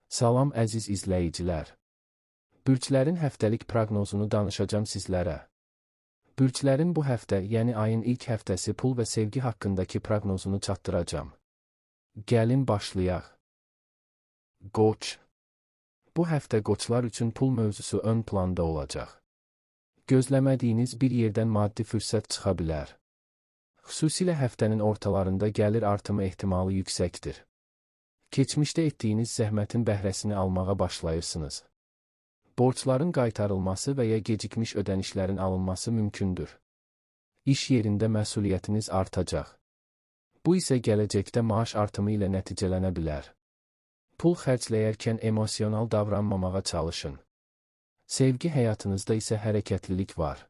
Salam əziz izləyicilər. Bürclərin həftəlik proqnozunu danışacağam sizlərə. Bürclərin bu həftə, yəni ayın ilk həftəsi pul və sevgi haqqındakı proqnozunu çatdıracağam. Gəlin başlayaq. Qoç. Bu həftə qoçlar üçün pul mövzusu ön planda olacaq. Gözləmədiyiniz bir yerdən maddi fürsət çıxa bilər. Xüsusilə həftənin ortalarında gəlir artımı ehtimalı yüksəkdir. Keçmişdə etdiyiniz zəhmətin bəhrəsini almağa başlayırsınız. Borcların qaytarılması və ya gecikmiş ödənişlərin alınması mümkündür. İş yerində məsuliyyətiniz artacaq. Bu isə gələcəkdə maaş artımı ilə nəticələnə bilər. Pul xərcləyərkən emosional davranmamağa çalışın. Sevgi həyatınızda isə hərəkətlilik var.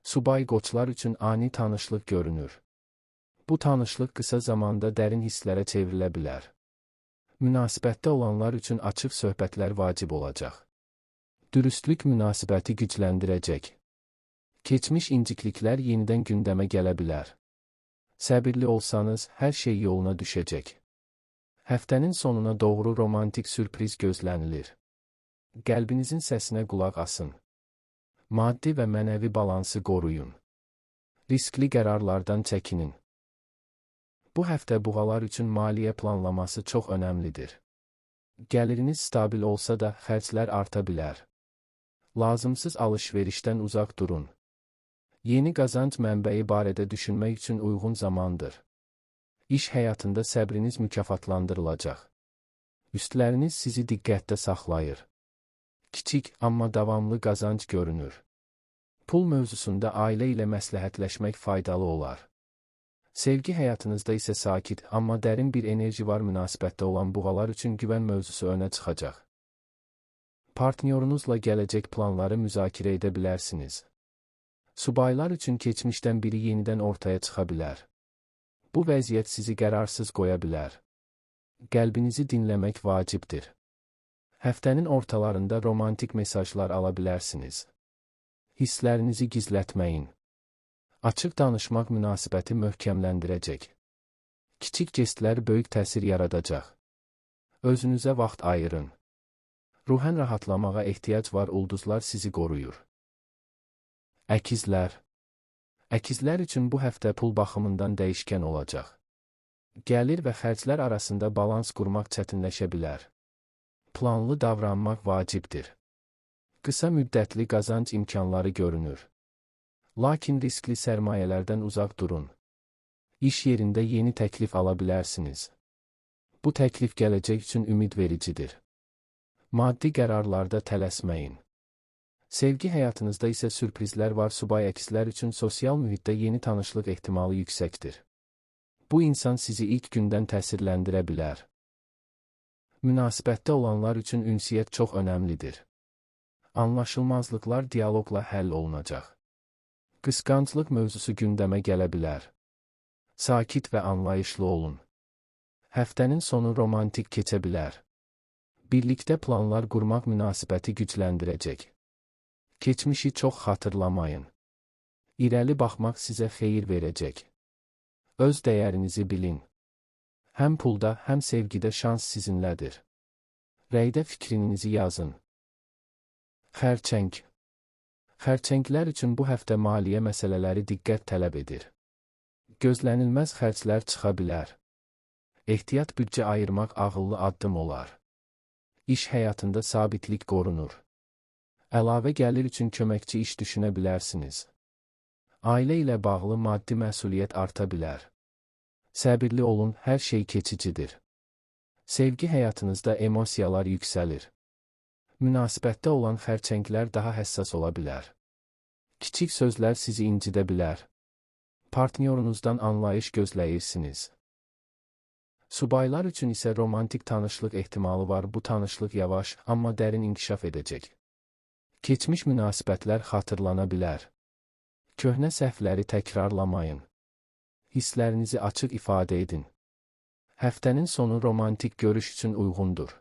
Subay qoçlar üçün ani tanışlıq görünür. Bu tanışlıq qısa zamanda dərin hisslərə çevrilə bilər. Münasibətdə olanlar üçün açıq söhbətlər vacib olacaq. Dürüstlük münasibəti gücləndirəcək. Keçmiş incikliklər yenidən gündəmə gələ bilər. Səbirli olsanız, hər şey yoluna düşəcək. Həftənin sonuna doğru romantik sürpriz gözlənilir. Qəlbinizin səsinə qulaq asın. Maddi və mənəvi balansı qoruyun. Riskli qərarlardan çəkinin. Bu həftə buğalar üçün maliyyə planlaması çox önəmlidir. Gəliriniz stabil olsa da xərclər arta bilər. Lazımsız alış-verişdən uzaq durun. Yeni qazanc mənbəyi barədə düşünmək üçün uyğun zamandır. İş həyatında səbriniz mükafatlandırılacaq. Üstləriniz sizi diqqətdə saxlayır. Kiçik, amma davamlı qazanc görünür. Pul mövzusunda ailə ilə məsləhətləşmək faydalı olar. Sevgi həyatınızda isə sakit, amma dərin bir enerji var münasibətdə olan buğalar üçün güvən mövzusu önə çıxacaq. Partnyorunuzla gələcək planları müzakirə edə bilərsiniz. Subaylar üçün keçmişdən biri yenidən ortaya çıxa bilər. Bu vəziyyət sizi qərarsız qoya bilər. Qəlbinizi dinləmək vacibdir. Həftənin ortalarında romantik mesajlar ala bilərsiniz. Hisslərinizi gizlətməyin. Açıq danışmaq münasibəti möhkəmləndirəcək. Kiçik jestlər böyük təsir yaradacaq. Özünüzə vaxt ayırın. Ruhən rahatlamağa ehtiyac var, ulduzlar sizi qoruyur. Əkizlər. Əkizlər üçün bu həftə pul baxımından dəyişkən olacaq. Gəlir və xərclər arasında balans qurmaq çətinləşə bilər. Planlı davranmaq vacibdir. Qısa müddətli qazanc imkanları görünür. Lakin riskli sərmayələrdən uzaq durun. İş yerində yeni təklif ala bilərsiniz. Bu təklif gələcək üçün ümid vericidir. Maddi qərarlarda tələsməyin. Sevgi həyatınızda isə sürprizlər var. Subay əkizlər üçün sosial mühitdə yeni tanışlıq ehtimalı yüksəkdir. Bu insan sizi ilk gündən təsirləndirə bilər. Münasibətdə olanlar üçün ünsiyyət çox önəmlidir. Anlaşılmazlıqlar dialoqla həll olunacaq. Qısqanclıq mövzusu gündəmə gələ bilər. Sakit və anlayışlı olun. Həftənin sonu romantik keçə bilər. Birlikdə planlar qurmaq münasibəti gücləndirəcək. Keçmişi çox xatırlamayın. İrəli baxmaq sizə xeyir verəcək. Öz dəyərinizi bilin. Həm pulda, həm sevgidə şans sizinlədir. Rəydə fikrinizi yazın. Xərçəng. Xərçənglər üçün bu həftə maliyyə məsələləri diqqət tələb edir. Gözlənilməz xərclər çıxa bilər. Ehtiyat büdcə ayırmaq ağıllı addım olar. İş həyatında sabitlik qorunur. Əlavə gəlir üçün köməkçi iş düşünə bilərsiniz. Ailə ilə bağlı maddi məsuliyyət arta bilər. Səbirli olun, hər şey keçicidir. Sevgi həyatınızda emosiyalar yüksəlir. Münasibətdə olan xərçənglər daha həssas ola bilər. Kiçik sözlər sizi incidə bilər. Partnyorunuzdan anlayış gözləyirsiniz. Subaylar üçün isə romantik tanışlıq ehtimalı var. Bu tanışlıq yavaş, amma dərin inkişaf edəcək. Keçmiş münasibətlər xatırlana bilər. Köhnə səhvləri təkrarlamayın. Hisslərinizi açıq ifadə edin. Həftənin sonu romantik görüş üçün uyğundur.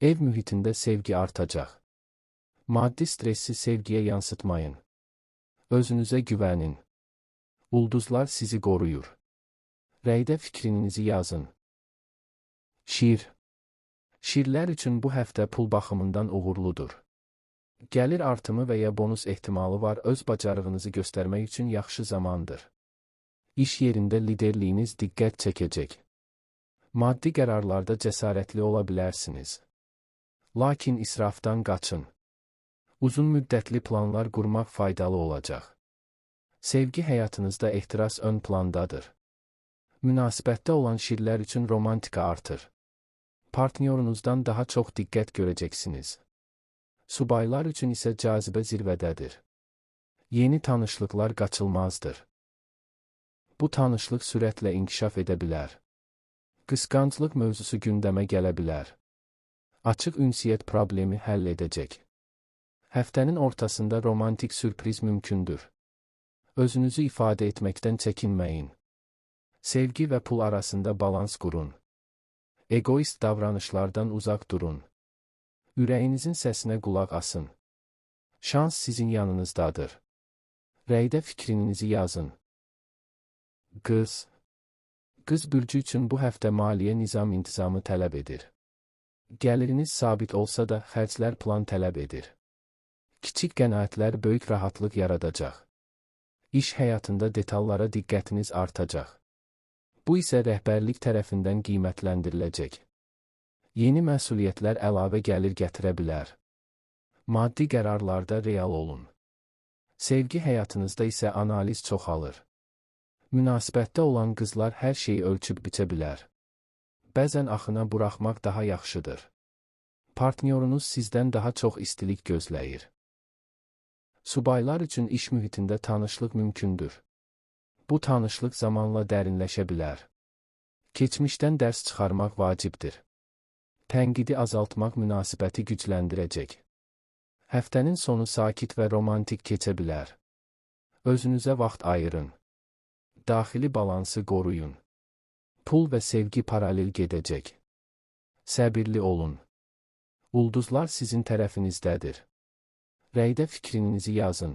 Ev mühitində sevgi artacaq. Maddi stressi sevgiyə yansıtmayın. Özünüzə güvənin. Ulduzlar sizi qoruyur. Rəydə fikrinizi yazın. Şir. Şirlər üçün bu həftə pul baxımından uğurludur. Gəlir artımı və ya bonus ehtimalı var, öz bacarığınızı göstərmək üçün yaxşı zamandır. İş yerində liderliyiniz diqqət çəkəcək. Maddi qərarlarda cəsarətli ola bilərsiniz. Lakin israfdan qaçın. Uzun müddətli planlar qurmaq faydalı olacaq. Sevgi həyatınızda ehtiras ön plandadır. Münasibətdə olan şirlər üçün romantika artır. Partnyorunuzdan daha çox diqqət görəcəksiniz. Subaylar üçün isə cazibə zirvədədir. Yeni tanışlıqlar qaçılmazdır. Bu tanışlıq sürətlə inkişaf edə bilər. Qısqanclıq mövzusu gündəmə gələ bilər. Açıq ünsiyyət problemi həll edəcək. Həftənin ortasında romantik sürpriz mümkündür. Özünüzü ifadə etməkdən çəkinməyin. Sevgi və pul arasında balans qurun. Egoist davranışlardan uzaq durun. Ürəyinizin səsinə qulaq asın. Şans sizin yanınızdadır. Rəydə fikrinizi yazın. Qız. Qız bürcü üçün bu həftə maliyyə nizam-intizamı tələb edir. Gəliriniz sabit olsa da xərclər plan tələb edir. Kiçik qənaətlər böyük rahatlıq yaradacaq. İş həyatında detallara diqqətiniz artacaq. Bu isə rəhbərlik tərəfindən qiymətləndiriləcək. Yeni məsuliyyətlər əlavə gəlir gətirə bilər. Maddi qərarlarda real olun. Sevgi həyatınızda isə analiz çoxalır. Münasibətdə olan qızlar hər şeyi ölçüb biçə bilər. Bəzən axına buraxmaq daha yaxşıdır. Partnyorunuz sizdən daha çox istilik gözləyir. Subaylar üçün iş mühitində tanışlıq mümkündür. Bu tanışlıq zamanla dərinləşə bilər. Keçmişdən dərs çıxarmaq vacibdir. Tənqidi azaltmaq münasibəti gücləndirəcək. Həftənin sonu sakit və romantik keçə bilər. Özünüzə vaxt ayırın. Daxili balansı qoruyun. Pul və sevgi paralel gedəcək. Səbirli olun. Ulduzlar sizin tərəfinizdədir. Rəydə fikrinizi yazın.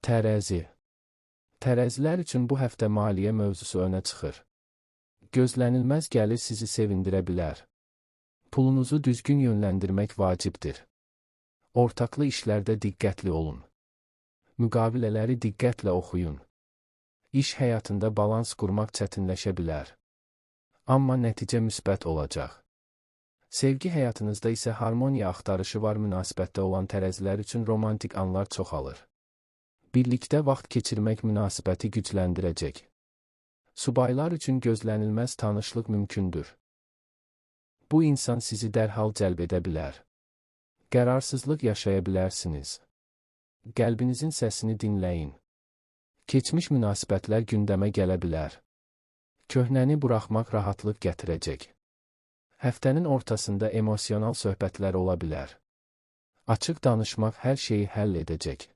Tərəzi. Tərəzilər üçün bu həftə maliyyə mövzusu önə çıxır. Gözlənilməz gəlir sizi sevindirə bilər. Pulunuzu düzgün yönləndirmək vacibdir. Ortaqlı işlərdə diqqətli olun. Müqavilələri diqqətlə oxuyun. İş həyatında balans qurmaq çətinləşə bilər. Amma nəticə müsbət olacaq. Sevgi həyatınızda isə harmoniya axtarışı var, münasibətdə olan tərəzilər üçün romantik anlar çoxalır. Birlikdə vaxt keçirmək münasibəti gücləndirəcək. Subaylar üçün gözlənilməz tanışlıq mümkündür. Bu insan sizi dərhal cəlb edə bilər. Qərarsızlıq yaşaya bilərsiniz. Qəlbinizin səsini dinləyin. Keçmiş münasibətlər gündəmə gələ bilər. Köhnəni buraxmaq rahatlıq gətirəcək. Həftənin ortasında emosional söhbətlər ola bilər. Açıq danışmaq hər şeyi həll edəcək.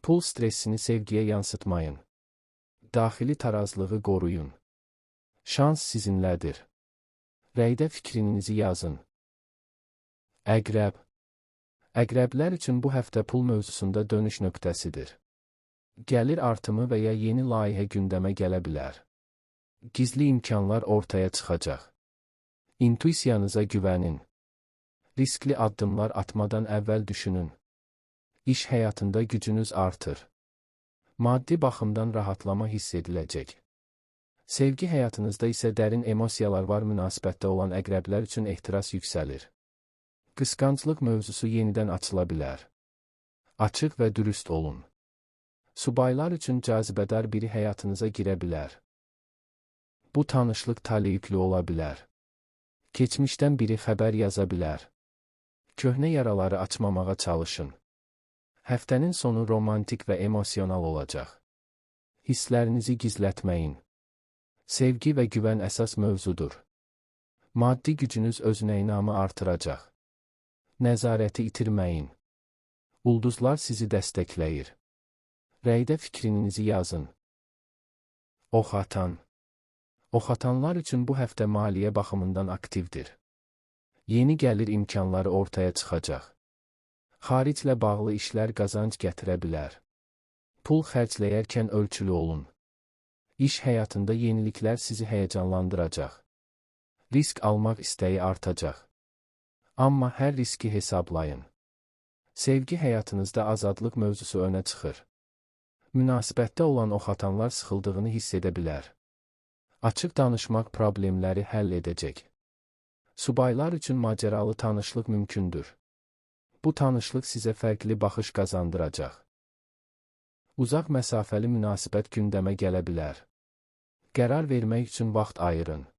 Pul stressini sevgiyə yansıtmayın. Daxili tarazlığı qoruyun. Şans sizinlədir. Rəydə fikrinizi yazın. Əqrəb. Əqrəblər üçün bu həftə pul mövzusunda dönüş nöqtəsidir. Gəlir artımı və ya yeni layihə gündəmə gələ bilər. Gizli imkanlar ortaya çıxacaq. İntuisiyanıza güvənin. Riskli addımlar atmadan əvvəl düşünün. İş həyatında gücünüz artır. Maddi baxımdan rahatlama hiss ediləcək. Sevgi həyatınızda isə dərin emosiyalar var, münasibətdə olan əqrəblər üçün ehtiras yüksəlir. Qısqanclıq mövzusu yenidən açıla bilər. Açıq və dürüst olun. Subaylar üçün cazibədar biri həyatınıza girə bilər. Bu tanışlıq taleyüklü ola bilər. Keçmişdən biri xəbər yaza bilər. Köhnə yaraları açmamağa çalışın. Həftənin sonu romantik və emosional olacaq. Hisslərinizi gizlətməyin. Sevgi və güvən əsas mövzudur. Maddi gücünüz özünə inamı artıracaq. Nəzarəti itirməyin. Ulduzlar sizi dəstəkləyir. Rəydə fikrinizi yazın. Oxatan. Oxatanlar üçün bu həftə maliyyə baxımından aktivdir. Yeni gəlir imkanları ortaya çıxacaq. Xariclə bağlı işlər qazanc gətirə bilər. Pul xərcləyərkən ölçülü olun. İş həyatında yeniliklər sizi həyəcanlandıracaq. Risk almaq istəyi artacaq. Amma hər riski hesablayın. Sevgi həyatınızda azadlıq mövzusu önə çıxır. Münasibətdə olan oxatanlar sıxıldığını hiss edə bilər. Açıq danışmaq problemləri həll edəcək. Subaylar üçün macəralı tanışlıq mümkündür. Bu tanışlıq sizə fərqli baxış qazandıracaq. Uzaq məsafəli münasibət gündəmə gələ bilər. Qərar vermək üçün vaxt ayırın.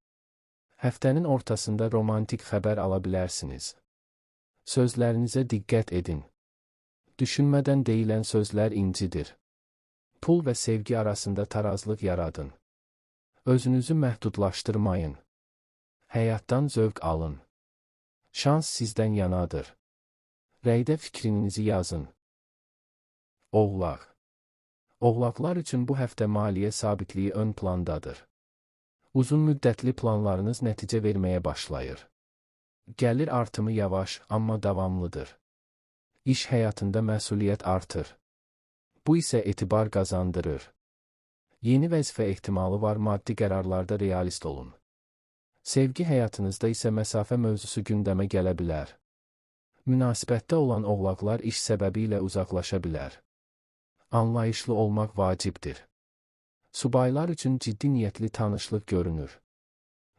Həftənin ortasında romantik xəbər ala bilərsiniz. Sözlərinizə diqqət edin. Düşünmədən deyilən sözlər incidir. Pul və sevgi arasında tarazlıq yaradın. Özünüzü məhdudlaşdırmayın. Həyatdan zövq alın. Şans sizdən yanadır. Rəydə fikrinizi yazın. Oğlaq. Oğlaqlar üçün bu həftə maliyyə sabitliyi ön plandadır. Uzun müddətli planlarınız nəticə verməyə başlayır. Gəlir artımı yavaş, amma davamlıdır. İş həyatında məsuliyyət artır. Bu isə etibar qazandırır. Yeni vəzifə ehtimalı var, maddi qərarlarda realist olun. Sevgi həyatınızda isə məsafə mövzusu gündəmə gələ bilər. Münasibətdə olan oğlaqlar iş səbəbi ilə uzaqlaşa bilər. Anlayışlı olmaq vacibdir. Subaylar üçün ciddi niyyətli tanışlıq görünür.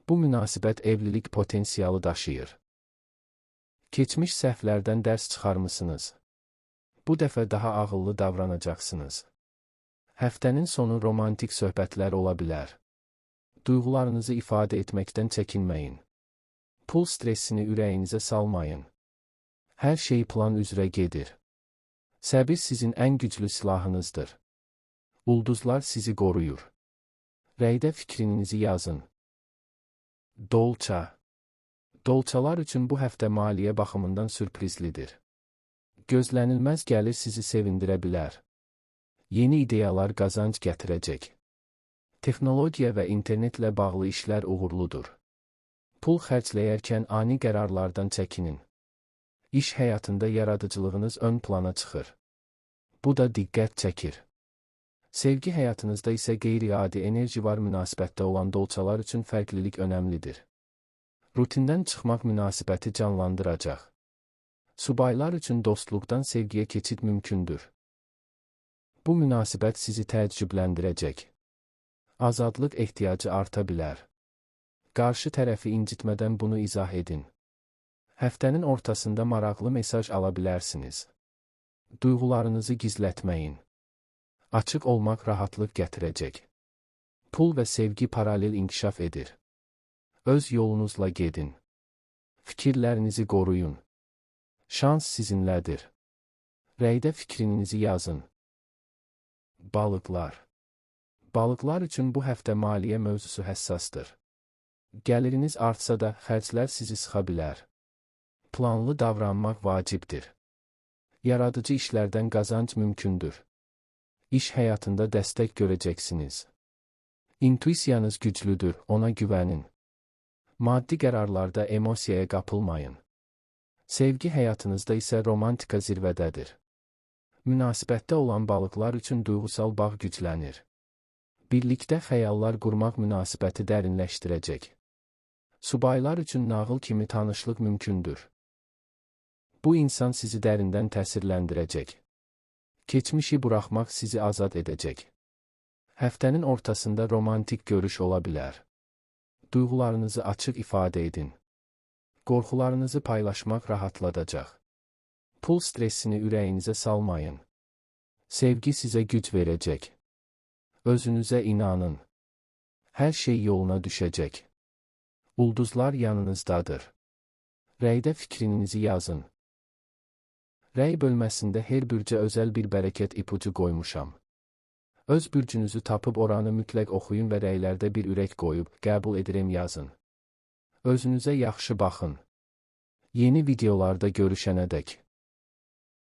Bu münasibət evlilik potensialı daşıyır. Keçmiş səhvlərdən dərs çıxarmısınız. Bu dəfə daha ağıllı davranacaqsınız. Həftənin sonu romantik söhbətlər ola bilər. Duyğularınızı ifadə etməkdən çəkinməyin. Pul stressini ürəyinizə salmayın. Hər şey plan üzrə gedir. Səbir sizin ən güclü silahınızdır. Ulduzlar sizi qoruyur. Rəydə fikrinizi yazın. Dolça. Dolçalar üçün bu həftə maliyyə baxımından sürprizlidir. Gözlənilməz gəlir sizi sevindirə bilər. Yeni ideyalar qazanc gətirəcək. Texnologiya və internetlə bağlı işlər uğurludur. Pul xərcləyərkən ani qərarlardan çəkinin. İş həyatında yaradıcılığınız ön plana çıxır. Bu da diqqət çəkir. Sevgi həyatınızda isə qeyri-adi enerji var, münasibətdə olan dolçalar üçün fərqlilik önəmlidir. Rutindən çıxmaq münasibəti canlandıracaq. Subaylar üçün dostluqdan sevgiyə keçid mümkündür. Bu münasibət sizi təəccübləndirəcək. Azadlıq ehtiyacı arta bilər. Qarşı tərəfi incitmədən bunu izah edin. Həftənin ortasında maraqlı mesaj ala bilərsiniz. Duyğularınızı gizlətməyin. Açıq olmaq rahatlıq gətirəcək. Pul və sevgi paralel inkişaf edir. Öz yolunuzla gedin. Fikirlərinizi qoruyun. Şans sizinlədir. Rəydə fikrinizi yazın. Balıqlar. Balıqlar üçün bu həftə maliyyə mövzusu həssasdır. Gəliriniz artsa da xərclər sizi sıxa bilər. Planlı davranmaq vacibdir. Yaradıcı işlərdən qazanc mümkündür. İş həyatında dəstək görəcəksiniz. İntuisiyanız güclüdür, ona güvənin. Maddi qərarlarda emosiyaya qapılmayın. Sevgi həyatınızda isə romantika zirvədədir. Münasibətdə olan balıqlar üçün duyğusal bağ güclənir. Birlikdə xəyallar qurmaq münasibəti dərinləşdirəcək. Subaylar üçün nağıl kimi tanışlıq mümkündür. Bu insan sizi dərindən təsirləndirəcək. Keçmişi buraxmaq sizi azad edəcək. Həftənin ortasında romantik görüş ola bilər. Duyğularınızı açıq ifadə edin. Qorxularınızı paylaşmaq rahatladacaq. Pul stressini ürəyinizə salmayın. Sevgi sizə güc verəcək. Özünüzə inanın. Hər şey yoluna düşəcək. Ulduzlar yanınızdadır. Rəydə fikrinizi yazın. Rəy bölməsində hər bürcə özəl bir bərəkət ipucu qoymuşam. Öz bürcünüzü tapıb oranı mütləq oxuyun və rəylərdə bir ürək qoyub, qəbul edirəm yazın. Özünüzə yaxşı baxın. Yeni videolarda görüşənədək.